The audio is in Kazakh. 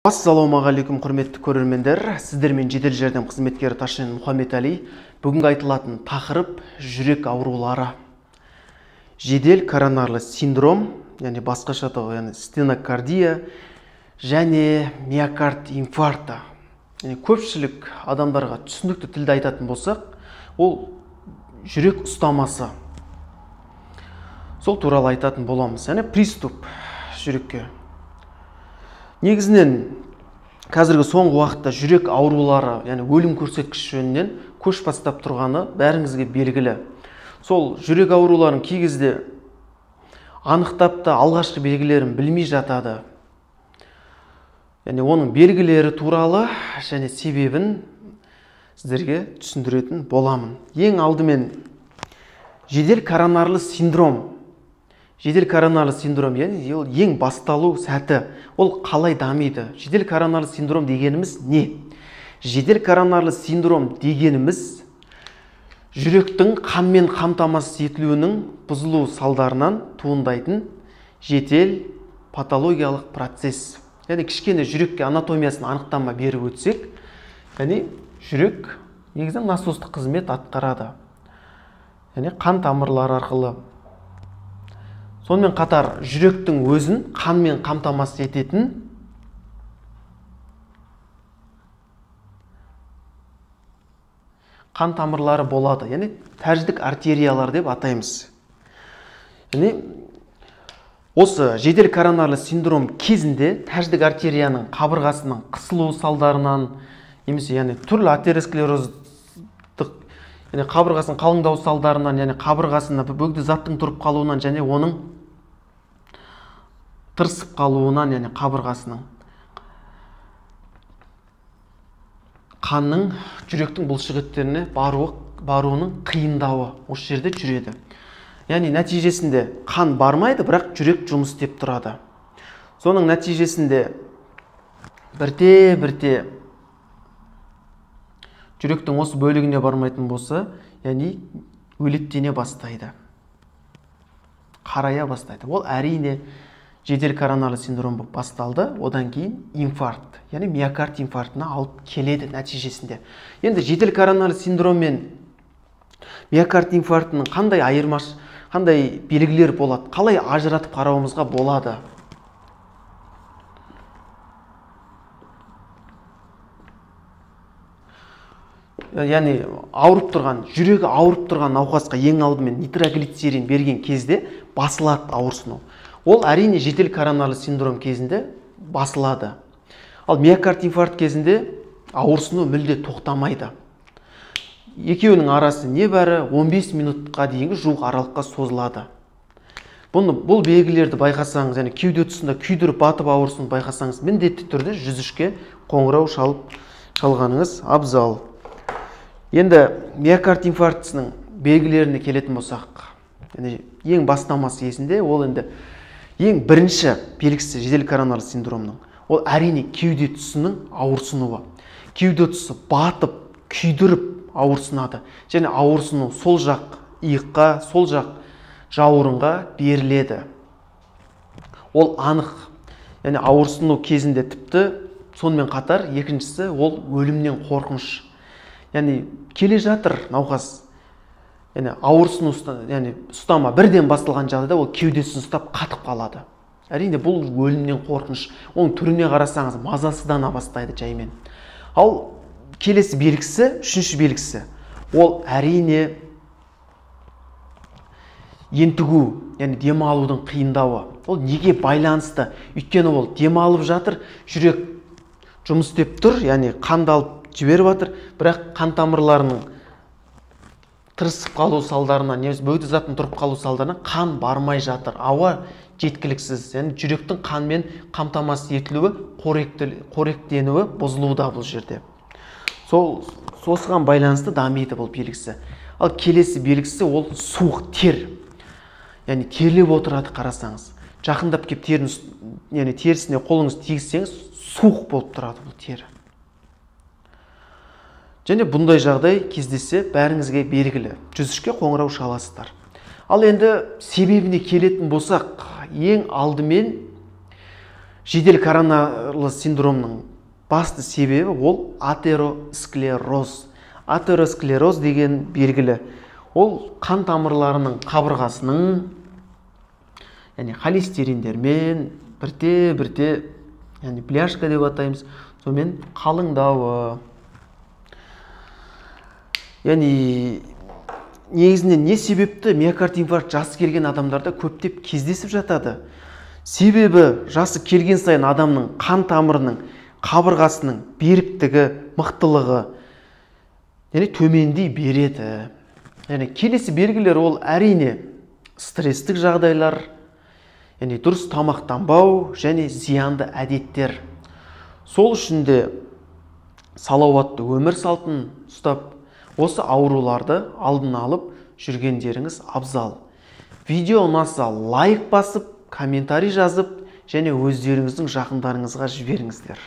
Ассалаумағалейкум, құрметті көрермендер. Сіздермен жедел жәрдем қызметкері Ташен Мұхаммедәли. Бүгінгі айтылатын тақырып жүрек аурулары. Жедел коронарлы синдром, яғни басқаша атауы, яғни стенокардия және миокард инфаркті. Яғни көпшілік адамдарға түсінікті тілде айтатын болсақ, ол жүрек ұстамасы. Сол туралы айтатын боламыз. Яғни приступ жүрекке. Негізінен қазіргі соңғы уақытта жүрек аурулары, яғни өлім көрсеткіші жөнінен көш бастап тұрғаны бәріңізге белгілі. Сол жүрек ауруларын кей кезде анықтап та алғашқы белгілерін білмей жатады. Яғни оның белгілері туралы және себебін сіздерге түсіндіретін боламын. Ең алдымен жедел коронарлы синдром. Жедел коронарлы синдром, яғни ол ең басталу сәті, ол қалай дамиды? Жедел коронарлы синдром дегеніміз не? Жедел коронарлы синдром дегеніміз жүректің қанмен қамтамасыз етілуінің бұзылу салдарынан туындайтын жедел патологиялық процесс. Яғни кішкене жүрекке анатомиясын анықтама беріп өтсек, яғни жүрек негізінен насостық қызмет атқарады. Яғни қан тамырлары арқылы. Сонымен қатар жүректің өзін қанмен қамтамасыз ететін қан тамырлары болады. Яғни тәждік артериялар деп атаймыз. Яғни осы жедел коронарлы синдром кезінде тәждік артерияның қабырғасының қысылуы салдарынан немесе яғни түрлі атеросклероздық, яғни қабырғасының қалыңдау салдарынан, яғни қабырғасында бөгде заттың тұрып қалуынан және оның тырысып қалуынан, яғни қабырғасының қанның жүректің бұлшық еттеріне баруының қиындауы осы жерде жүреді. Яғни нәтижесінде қан бармайды, бірақ жүрек жұмыс істеп тұрады. Соның нәтижесінде бірте-бірте жүректің осы бөлігіне бармайтын болса, яғни өлеттене бастайды, қарая бастайды. Ол әрине жедел коронарлы синдром болып басталды, одан кейін инфаркт, яғни миокард инфарктына алып келеді нәтижесінде. Енді жедел коронарлы синдром мен миокард инфарктінің қандай айырмаш, қандай белгілер болады, қалай ажыратып қарауымызға болады? Яғни ауырып тұрған, жүрегі ауырып тұрған науқасқа ең алдымен нитроглицерин берген кезде басылады ауырсыну. Ол әрине жедел коронарлы синдром кезінде басылады. Ал миокард инфаркт кезінде ауырсыну мүлде тоқтамайды. Екеуінің арасы небәрі 15 минутқа дейінгі жуық аралыққа созылады. Бұл белгілерді байқасаңыз, яғни кеуде тұсында күйдіріп батып ауырсыну байқасаңыз, міндетті түрде 103-ке қоңырау шалғаныңыз абзал. Енді миокард инфарктісінің белгілеріне келетін болсақ, яғни ең бастамасы кезінде ол енді ең бірінші белгісі жедел коронарлы синдромның, ол әрине кеуде тұсының ауырсынуы. Кеуде тұсы батып, күйдіріп ауырсынады. Және ауырсыну сол жақ иыққа, сол жақ жауырынға беріледі. Ол анық. Яғни ауырсыну кезінде тіпті сонымен қатар екіншісі ол өлімнен қорқыныш. Яғни келе жатыр науқас, яғни ауырсыну, яғни ұстама бірден басылған жағдайда ол кеудесін ұстап қатып қалады. Әрине бұл өлімнен қорқыныш. Оның түріне қарасаңыз мазасыздана бастайды жаймен. Ал келесі белгісі, үшінші белгісі, ол әрине ентігу, яғни дем алудың қиындауы. Ол неге байланысты? Өйткені ол дем алып жатыр, жүрек жұмыс істеп тұр, яғни қанды алып жіберіп жатыр, бірақ қан тамырларының тырысып қалу салдарынан, немесе бөгде заттың тұрып қалу салдарынан қан бармай жатыр, ауа жеткіліксіз, яғни жүректің қанмен қамтамасыз етілуі, қоректенуі бұзылуда бұл жерде. Осыған байланысты дамиды бұл белгісі. Ал келесі белгісі ол суық тер. Яғни терлеп отырады қарасаңыз. Жақындап кеп яғни терісіне қолыңыз тигізсеңіз, суық болып тұрады бұл тері. Және бұндай жағдай кездессе бәріңізге белгілі. 103-ке қоңырау шаласыздар. Ал енді себебіне келетін болсақ, ең алдымен Жедел коронарлы синдромның басты себебі ол атеросклероз. Атеросклероз деген белгілі. Ол қан тамырларының қабырғасының, яғни холестериндермен бірте-бірте, яғни бляшка деп атаймыз, сонымен қалыңдауы. Яғни негізінен не себепті миокард инфаркт жасы келген адамдарда көптеп кездесіп жатады? Себебі жасы келген сайын адамның қан тамырының қабырғасының беріктігі, мықтылығы яғни төмендей береді. Яғни келесі белгілер ол әрине стресстік жағдайлар, яғни дұрыс тамақтанбау және зиянды әдеттер. Сол үшін де салауатты өмір салтын ұстап, осы ауруларды алдын алып жүргендеріңіз абзал. Видео ұнаса лайк басып, комментарий жазып және өздеріңіздің жақындарыңызға жіберіңіздер.